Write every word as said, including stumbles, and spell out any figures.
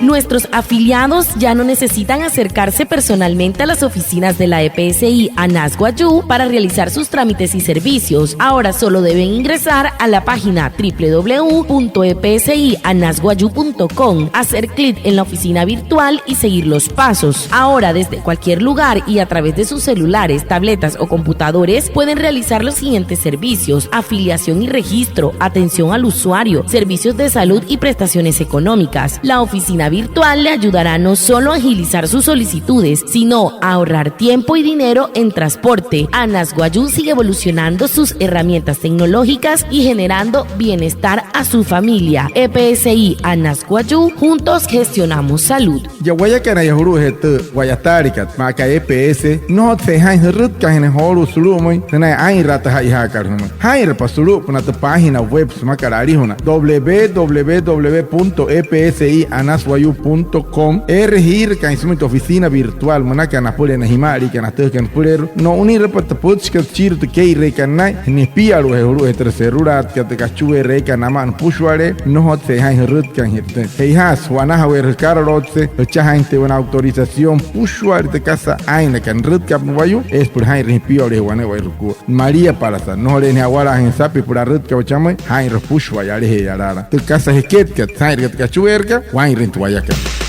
Nuestros afiliados ya no necesitan acercarse personalmente a las oficinas de la E P S I Anas Wayuu para realizar sus trámites y servicios. Ahora solo deben ingresar a la página w w w punto e p s i anas wayuu punto com, hacer clic en la oficina virtual y seguir los pasos. Ahora, desde cualquier lugar y a través de sus celulares, tabletas o computadores, pueden realizar los siguientes servicios: afiliación y registro, atención al usuario, servicios de salud y prestaciones económicas. La oficina virtual le ayudará no solo a agilizar sus solicitudes, sino a ahorrar tiempo y dinero en transporte. Anas Wayuu sigue evolucionando sus herramientas tecnológicas y generando bienestar a su familia. E P S I Anas Wayuu, juntos gestionamos salud. Ya wayakana ya julu'ujee tü wa'yataalekat maa aka E P S, nnojotsü je jaa'in jürütkaainjanain joolu'u sulu'umüin sünain aa'inraa tü che'ojaakat jümüin. Jaa'inrapa sulu'upünaa tü página web sümakat alijuna w w w punto e p s i anas wayuu punto com. Eere jiirakaain sümüin tü oficina virtual münaka napüla na jima'aliikana atüjakana süpüleerua. No'unirapa tü pütchikat süchiirua tü kee'ireekat naa'in, nipialu'ujee julu'ujee türa celularkat, tü kachueerü eekat namaa nüpüshua'alee. Nnojotsü je jaa'in jürütkaainjatüin. Che'ojaasü wanajaweerü jükaraloukse jüchajainjatüin wane autorización süpüshua'ale tü kasa aa'innakat nürütkaapa wayuu, eesü süpüla jaa'inrüin jipiolu'ujee wane'ewai jukua. Maliapalasa, nnojole'e ne'e awalaajüin sapi süpüla arütkawaa chamüin, jaa'inrüin jüpüshua'a yalajee yalaala. Tü kasa jeketkat, jaa'inrüin tü kachueerükat, waa'inrüin tü wayakana.